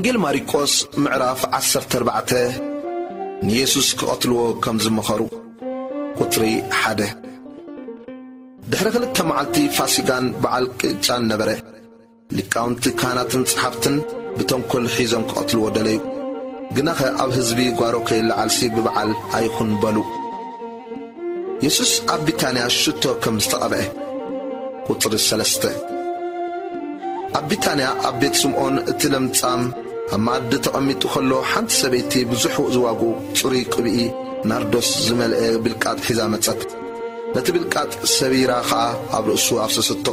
ወንጌል ማርቆስ ምዕራፍ ዓሰርተ ኣርባዕተ። ንየሱስ ክቐትልዎ ከም ዝመኸሩ። ቁጽሪ ሓደ። ድሕሪ ክልተ መዓልቲ ፋሲጋን በዓል ቅጫን ነበረ። ሊቃውንቲ ካህናትን ጸሓፍትን ብተንኮል ሒዞም ክቐትልዎ ደለዩ። ግናኸ ኣብ ህዝቢ ጓሮ ከይለዓልሲ ብበዓል ኣይኹን በሉ። የሱስ ኣብ ቢታንያ ሽቶ ከም ዝተቐብአ። ቁጽሪ ሰለስተ። ኣብ ቢታንያ ኣብ ቤት ስምዖን እቲ ለምጻም ኣብ መኣዲ ተቐሚጡ ከሎ፣ ሓንቲ ሰበይቲ ብዙሕ ዝዋግኡ ጽሩይ ቅብኢ ናርዶስ ዝመልአ ብልቃጥ ሒዛ መጸት። ነቲ ብልቃጥ ሰቢራ ኸኣ ኣብ ርእሱ ኣፍሰሰቶ።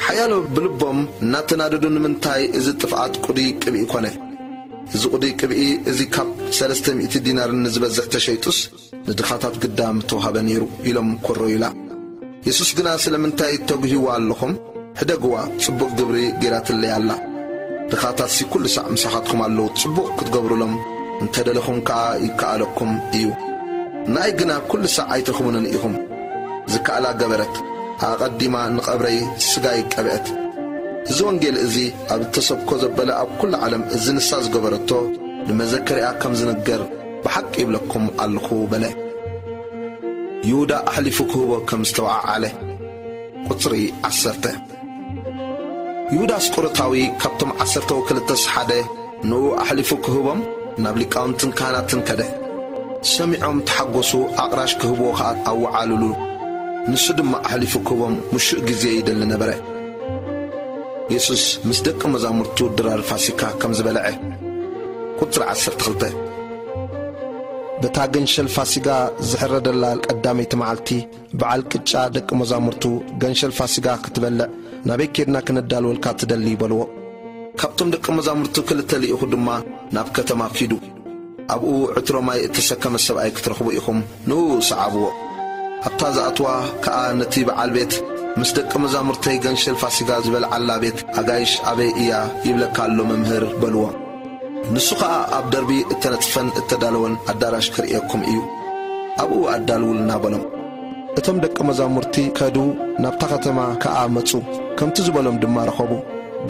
ሓያሎ ብልቦም እናተናደዱ፣ "ንምንታይ እዚ ጥፍኣት ቅዱይ ቅብኢ ኮነ? እዚ ቅዱይ ቅብኢ እዚ ካብ ሰለስተ ሚእቲ ዲናር ንዝበዝሕ ተሸይጡስ፣ ንድኻታት ግዳ ምተዋህበ ነይሩ" ኢሎም ኮረዩላ። የሱስ ግና፣ "ስለምንታይ ተጉህይዋ ኣለኹም? ሕደግዋ፣ ጽቡቕ ግብሪ ገይራትለይ ኣላ። ድኻታትሲ ኩሉ ሳዕ ምሳኻትኩም ኣለዉ፣ ጽቡቕ ክትገብሩሎም እንተ ደለኹም ከኣ ይከኣለኩም እዩ። ንኣይ ግና ኩሉ ሳዕ ኣይትረኽቡንን ኢኹም።" ዝከኣላ ገበረት፣ ኣቐዲማ ንቐብረይ ስጋይ ቀብአት። እዚ ወንጌል እዚ ኣብ እተሰብኮ ዘበለ ኣብ ኩሉ ዓለም እዚ ንሳ ዝገበረቶ ንመዘከሪኣ ከም ዝንገር ብሓቂ ይብለኩም ኣለኹ በለ። ይሁዳ ኣሕሊፉ ክህቦ ከም ዝተወዓዓለ። ቁጽሪ ዓሰርተ። ይሁዳ ኣስቆሮታዊ ካብቶም ዓሰርተ ወክልተስ ሓደ ንኡ ኣሕሊፉ ክህቦም ናብ ሊቃውንትን ካህናትን ከደ። ሰሚዖም ተሓጎሱ፣ ኣቕራሽ ክህብዎ ኸኣ ኣወዓሉሉ። ንሱ ድማ ኣሕሊፉ ክህቦም ምሹእ ግዜ ይደሊ ነበረ። የሱስ ምስ ደቂ መዛሙርቱ ድራር ፋሲካ ከም ዝበልዐ። ቁጽሪ ዓሰርተ ክልተ። በታ ገንሸል ፋሲጋ ዝሕረደላ ቀዳመይቲ መዓልቲ፣ በዓል ቅጫ ደቂ መዛሙርቱ፣ "ገንሸል ፋሲጋ ክትበልዕ ናበይ ኬድና ክነዳልወልካ ትደሊ?" በልዎ። ካብቶም ደቂ መዛሙርቱ ክልተ ልኢኹ ድማ፣ "ናብ ከተማ ኪዱ፣ ኣብኡ ዕትሮ ማይ እተሰከመ ሰብኣይ ክትረኽቡ ኢኹም፣ ንኡ ሰዓብዎ። ኣብታ ዝኣትዋ ከኣ ነቲ በዓል ቤት፣ 'ምስ ደቂ መዛሙርተይ ገንሸል ፋሲጋ ዝበልዓላ ቤት ኣጋይሽ ኣበይ እያ ይብለካ ኣሎ መምህር?' በልዎ። ንሱ ኸኣ ኣብ ደርቢ እተነጽፈን እተዳለወን ኣዳራሽ ክርእየኩም እዩ። ኣብኡ ኣዳልውልና" በሎም። እቶም ደቂ መዛሙርቲ ከዱ፣ ናብታ ከተማ ከኣ መጹ። ከምቲ ዝበሎም ድማ ረኸቡ።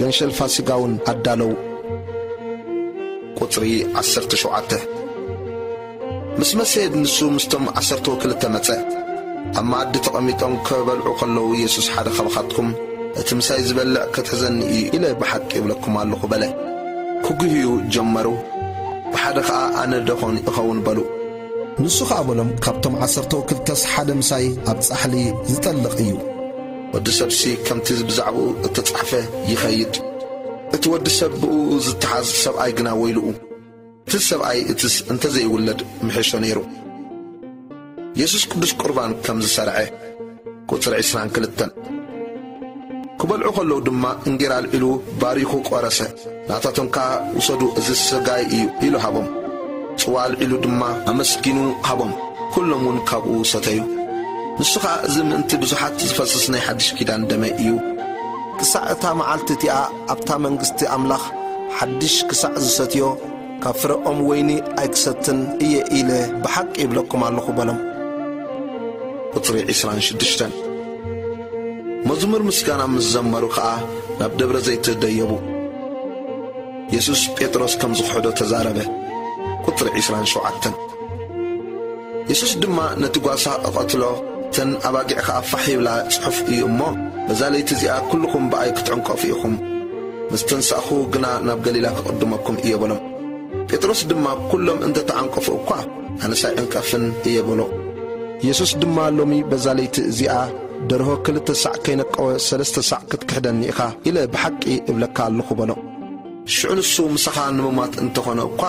ገንሸል ፋሲጋ እውን ኣዳለዉ። ቁጽሪ ዓሰርተ ሸውዓተ። ምስ መሰየ ንሱ ምስቶም ዓሰርተ ወክልተ መጸ። ኣብ መኣዲ ተቐሚጦም ክበልዑ ከለዉ፣ የሱስ፣ "ሓደ ኻባኻትኩም እቲ ምሳይ ዝበልዕ ክትሕዘኒ እዩ ኢለ ብሓቂ እብለኩም ኣለኹ" በለ። ክጉህዩ ጀመሩ። ብሓደ ኸኣ፣ "ኣነ ደኾን እኸውን?" በሉ። ንሱ ኸኣ በሎም፣ "ካብቶም ዓሰርተ ወክልተስ ሓደ ምሳይ ኣብ ጻሕሊ ዝጠልቕ እዩ። ወዲ ሰብሲ ከምቲ ብዛዕባኡ እተጻሕፈ ይኸይድ። እቲ ወዲ ሰብ ብእኡ ዝተሓዝ ሰብኣይ ግና ወይልኡ! እቲ ሰብኣይ እትስ እንተ ዘይውለድ ምሐሾ ነይሩ።" የሱስ ቅዱስ ቁርባን ከም ዝሰርዐ። ቁጽሪ ዕስራን ክልተን። ክበልዑ ከለዉ ድማ እንጌራ ኣልዒሉ ባሪኹ ቆረሰ። ናታቶም ከኣ፣ "ውሰዱ፣ እዚ ስጋይ እዩ" ኢሉ ሃቦም። ጽዋ ኣልዒሉ ድማ ኣመስጊኑ ሃቦም። ኩሎም እውን ካብኡ ሰተዩ። ንሱ ኸኣ፣ "እዚ ምእንቲ ብዙሓት ዝፈስስ ናይ ሓድሽ ኪዳን ደመይ እዩ። ክሳዕ እታ መዓልቲ እቲኣ ኣብታ መንግስቲ ኣምላኽ ሓድሽ ክሳዕ ዝሰትዮ፣ ካብ ፍረ ኦም ወይኒ ኣይክሰትን እየ ኢለ ብሓቂ ይብለኩም ኣለኹ" በሎም። ቁጽሪ ዕስራን ሽዱሽተን። መዝሙር ምስጋና ምስ ዘመሩ ኸኣ ናብ ደብረ ዘይት ደየቡ። የሱስ ጴጥሮስ ከም ዝኽሕዶ ተዛረበ። ቁጽሪ ዕስራን ሸውዓተን። የሱስ ድማ፣ "ነቲ ጓሳ እቐትሎ፣ እተን ኣባጊዕ ከኣ ፋሕ ይብላ ጽሑፍ እዩ እሞ፣ በዛ ለይቲ እዚኣ ኩልኹም ብኣይ ክትዕንቀፉ ኢኹም። ምስ ተንሳእኹ ግና ናብ ገሊላ ክቕድመኩም እየ" በሎም። ጴጥሮስ ድማ፣ "ኩሎም እንተ ተዓንቀፉ እኳ፣ ኣነስ ኣይዕንቀፍን እየ" በሎ። የሱስ ድማ፣ "ሎሚ በዛ ለይቲ እዚኣ ደርሆ ክልተ ሳዕ ከይነቀወ ሰለስተ ሳዕ ክትክሕደኒ ኢኻ ኢለ ብሓቂ እብለካ ኣለኹ" በሎ። ሽዑ ንሱ፣ "ምሳኻ ንምማት እንተኾነ እኳ፣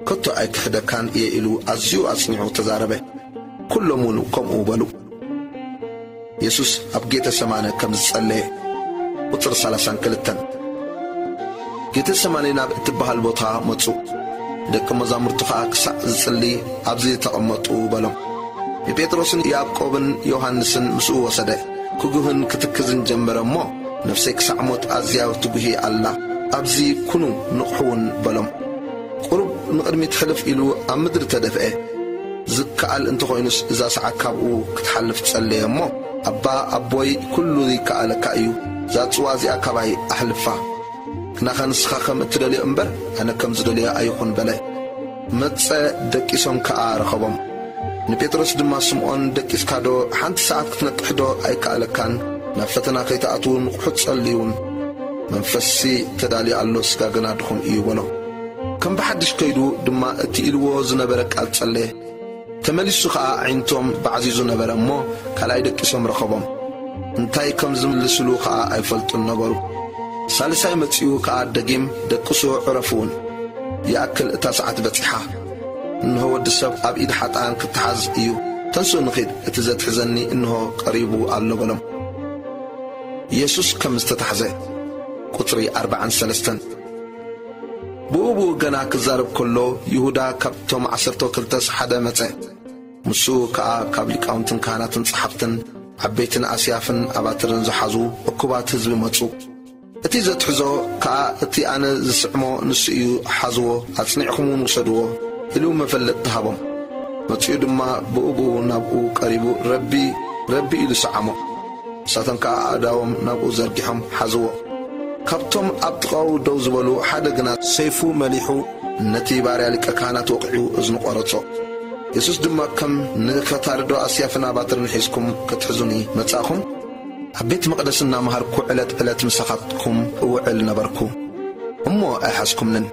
ከቶ ኣይክሕደካን እየ" ኢሉ ኣዝዩ ኣጽኒዑ ተዛረበ። ኩሎም እውን ከምኡ በሉ። የሱስ ኣብ ጌተ ሰማነ ከም ዝጸለየ። ቁጽሪ ሰላሳን ክልተን። ጌተ ሰማኒ ናብ እትበሃል ቦታ መጹ። ደቂ መዛሙርቱ ኸኣ ክሳዕ ዝጽሊ ኣብዚ ተቐመጡ በሎም። ንጴጥሮስን ያዕቆብን ዮሃንስን ምስኡ ወሰደ። ክጉህን ክትክዝን ጀመረ እሞ፣ "ነፍሰይ ክሳዕ ሞት ኣዝያ ትጉሂ ኣላ። ኣብዚ ኩኑ ንቕሑ እውን" በሎም። ቁሩብ ንቕድሚት ሕልፍ ኢሉ ኣብ ምድሪ ተደፍአ። ዝከኣል እንተኾይኑስ እዛ ሰዓት ካብኡ ክትሓልፍ ጸለየ እሞ፣ "ኣባ ኣቦይ፣ ኩሉ ይከኣለካ እዩ፣ እዛ ጽዋ እዚኣ ካባይ ኣሕልፋ። ናኸ ንስኻ ከም እትደልዮ እምበር፣ ኣነ ከም ዝደልዮ ኣይኹን" በለ። መጸ፣ ደቂሶም ከኣ ረኸቦም። ንጴጥሮስ ድማ፣ "ስምዖን፣ ደቂስካዶ? ሓንቲ ሰዓት ክትነቅሕዶ ኣይከኣለካን? ናብ ፈተና ከይትኣትዉ ንቕሑ ጸልዩን። መንፈስሲ ተዳልዩ ኣሎ፣ ስጋ ግና ድኹም እዩ" በሎ። ከም ብሓድሽ ከይዱ ድማ እቲ ኢልዎ ዝነበረ ቃል ጸለየ። ተመሊሱ ኸኣ ኣዒንቶም ባዕዚዙ ነበረ እሞ፣ ካልኣይ ደቂሶም ረኸቦም። እንታይ ከም ዝምልስሉ ኸኣ ኣይፈልጡን ነበሩ። ሳልሳይ መጺኡ ከኣ ደጊም፣ "ደቅሱ፣ ዕረፉ እውን። ይኣክል፣ እታ ሰዓት በጺሓ። እንሆ፣ ወዲ ሰብ ኣብ ኢድ ሓጥኣን ክተሓዝ እዩ። ተንስኡ ንኺድ፣ እቲ ዘትሕዘኒ እንሆ ቀሪቡ ኣሎ" በሎም። የሱስ ከም ዝተታሕዘ። ቁጽሪ ኣርባዓን ሰለስተን። ብኡ ብኡ ገና ክዛረብ ከሎ፣ ይሁዳ ካብቶም ዓሰርተ ክልተስ ሓደ መጸ። ምስኡ ከኣ ካብ ሊቃውንትን ካህናትን ጸሓፍትን ዓበይትን ኣስያፍን ኣባትርን ዝሓዙ እኩባት ህዝቢ መጹ። እቲ ዘትሕዞ ከኣ፣ "እቲ ኣነ ዝስዕሞ ንሱ እዩ፣ ሓዝዎ፣ ኣጽኒዕኹም እውን ውሰድዎ" ኢሉ መፈለጥ ተሃቦም። መጺኡ ድማ ብኡ ብኡ ናብኡ ቀሪቡ፣ "ረቢ፣ ረቢ" ኢሉ ሰዓሞ። ንሳቶም ከኣ ኣእዳዎም ናብኡ ዘርጊሖም ሓዝዎ። ካብቶም ኣብ ጥቓኡ ደው ዝበሉ ሓደ ግና ሰይፉ መሊሑ ነቲ ባርያ ሊቀ ካህናት ወቒዑ እዝኑ ቈረጾ። የሱስ ድማ፣ "ከም ንኸታርዶ ኣስያፍን ኣባትርን ሒዝኩም ክትሕዙኒ መጻእኹም? ኣብ ቤት መቕደስ እናመሃርኩ ዕለት ዕለት ምሳኻትኩም እውዕል ነበርኩ፣ እሞ ኣይሓዝኩምንን።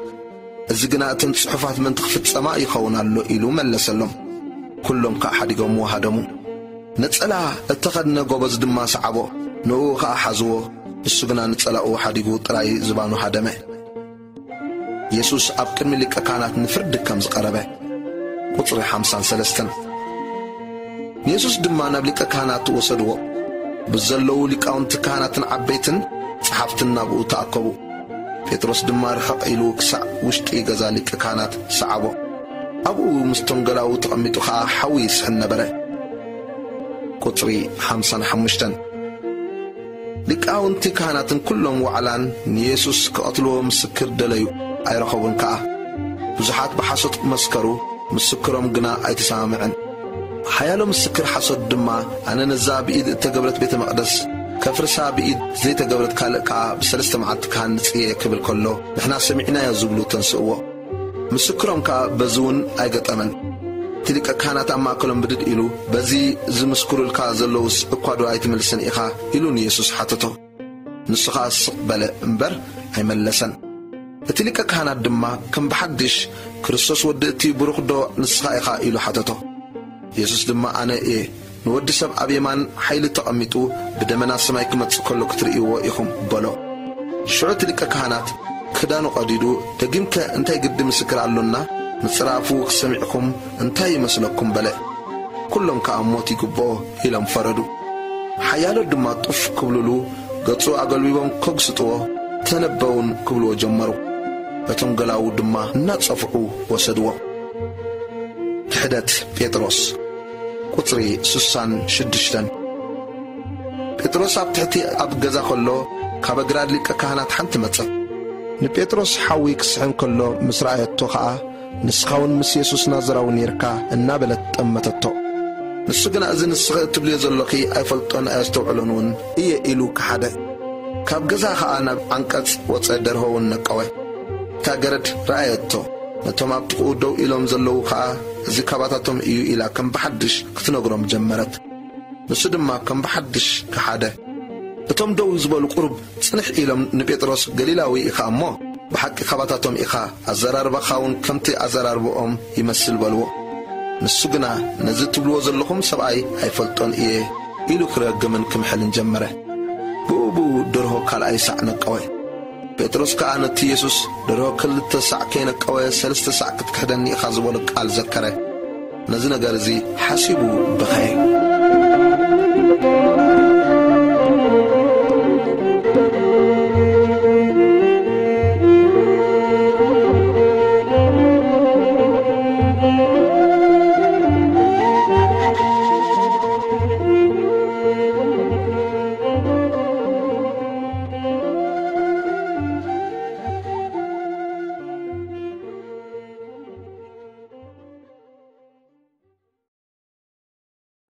እዚ ግና እተን ጽሑፋት ምእንቲ ክፍጸማ ይኸውን ኣሎ" ኢሉ መለሰሎም። ኩሎም ከኣ ሓዲጎምዎ ሃደሙ። ነጸላ እተኸድነ ጎበዝ ድማ ሰዓቦ፣ ንእኡ ኸኣ ሓዝዎ። ንሱ ግና ነጸላኡ ሓዲጉ ጥራይ ዝባኑ ሃደመ። የሱስ ኣብ ቅድሚ ሊቀ ካህናት ንፍርዲ ከም ዝቐረበ። ቁጽሪ ሓምሳን ሰለስተን። ንየሱስ ድማ ናብ ሊቀ ካህናት ወሰድዎ። ብዘለዉ ሊቃውንቲ ካህናትን ዓበይትን ጸሓፍትን ናብኡ ተኣከቡ። ጴጥሮስ ድማ ርሕቕ ኢሉ ክሳዕ ውሽጢ ገዛ ሊቀ ካህናት ሰዓቦ። ኣብኡ ምስ ቶንገላዉ ተቐሚጡ ኸኣ ሓዊ ይስሕን ነበረ። ቁጽሪ ሓምሳን ሓሙሽተን። ሊቃውንቲ ካህናትን ኩሎም ዋዕላን ንየሱስ ክቐትልዎ ምስክር ደለዩ፣ ኣይረኸቡን ከኣ። ብዙሓት ብሓሶት መስከሩ፣ ምስክሮም ግና ኣይተሰማምዐን። ሓያሎ ምስክር ሓሶት ድማ፣ "ኣነ ነዛ ብኢድ እተገብረት ቤተ መቕደስ ከፍርሳ፣ ብኢድ ዘይተገብረት ካልእ ከኣ ብሰለስተ መዓልቲ ክሃንጽ እየ" ክብል ከሎ፣ "ንሕና ሰሚዕናዮ" ዝብሉ ተንስእዎ። ምስክሮም ከኣ በዚ እውን ኣይገጠመን። እቲ ሊቀ ካህናት ኣብ ማእከሎም ብድድ ኢሉ፣ "በዚ ዝምስክሩልካ ዘለዉስ እኳ ዶ ኣይትምልስን ኢኻ?" ኢሉ ንየሱስ ሓተቶ። ንሱ ኸኣ ስቕ በለ እምበር ኣይመለሰን። እቲ ሊቀ ካህናት ድማ ከም ብሓድሽ፣ "ክርስቶስ ወዲ እቲ ብሩኽ ዶ ንስኻ ኢኻ?" ኢሉ ሓተቶ። የሱስ ድማ፣ "ኣነ እየ፣ ንወዲ ሰብ ኣብ የማን ሓይሊ ተቐሚጡ ብደመና ሰማይ ክመጽእ ከሎ ክትርእይዎ ኢኹም" በሎ። ሽዑ እቲ ሊቀ ካህናት ክዳኑ ቀዲዱ፣ "ደጊምከ እንታይ ግዲ ምስክር ኣሎና? ምጽራፉ ክሰሚዕኩም እንታይ ይመስለኩም?" በለ። ኩሎም ከኣ ሞት ይግብኦ ኢሎም ፈረዱ። ሓያሎ ድማ ጡፍ ክብልሉ ገጹ ኣገልቢቦም ከጉስጥዎ፣ "ተነበውን" ክብልዎ ጀመሩ። እቶም ገላዉ ድማ እናጸፍዑ ወሰድዎ። ክሕደት ጴጥሮስ። ቁጽሪ ስሳን ሽዱሽተን። ጴጥሮስ ኣብ ትሕቲ ኣብ ገዛ ከሎ፣ ካብ ኣግራድ ሊቀ ካህናት ሓንቲ መጸት። ንጴጥሮስ ሓዊ ክስሕን ከሎ ምስ ረኣየቶ ኸኣ፣ "ንስኻ እውን ምስ የሱስ ናዝራዊ ኔርካ" እናበለት ጠመተቶ። ንሱ ግና፣ "እዚ ንስኺ እትብልዮ ዘሎኺ ኣይፈልጦን ኣየስተውዕሎን እውን እየ" ኢሉ ከሓደ። ካብ ገዛ ኸኣ ናብ ዓንቀጽ ወጸ፣ ደርሆ እውን ነቀወ። እታ ገረድ ረኣየቶ። ነቶም ኣብ ጥቕኡ ደው ኢሎም ዘለዉ ኸኣ፣ "እዚ ካባታቶም እዩ" ኢላ ከም ብሓድሽ ክትነግሮም ጀመረት። ንሱ ድማ ከም ብሓድሽ ከሓደ። እቶም ደው ዝበሉ ቁሩብ ጽንሕ ኢሎም ንጴጥሮስ፣ "ገሊላዊ ኢኻ እሞ፣ ብሓቂ ካባታቶም ኢኻ፣ ኣዘራርባኻ እውን ከምቲ ኣዘራርባኦም ይመስል" በልዎ። ንሱ ግና፣ "ነዚ ትብልዎ ዘለኹም ሰብኣይ ኣይፈልጦን እየ" ኢሉ ክረግምን ክምሕልን ጀመረ። ብኡ ብኡ ደርሆ ካልኣይ ሳዕ ነቀወ። ጴጥሮስ ከኣ ነቲ የሱስ፣ "ደርሆ ክልተ ሳዕ ከይነቀወ ሰለስተ ሳዕ ክትክሕደኒ ኢኻ" ዝበሎ ቃል ዘከረ። ነዚ ነገር እዚ ሓሲቡ በኸየ።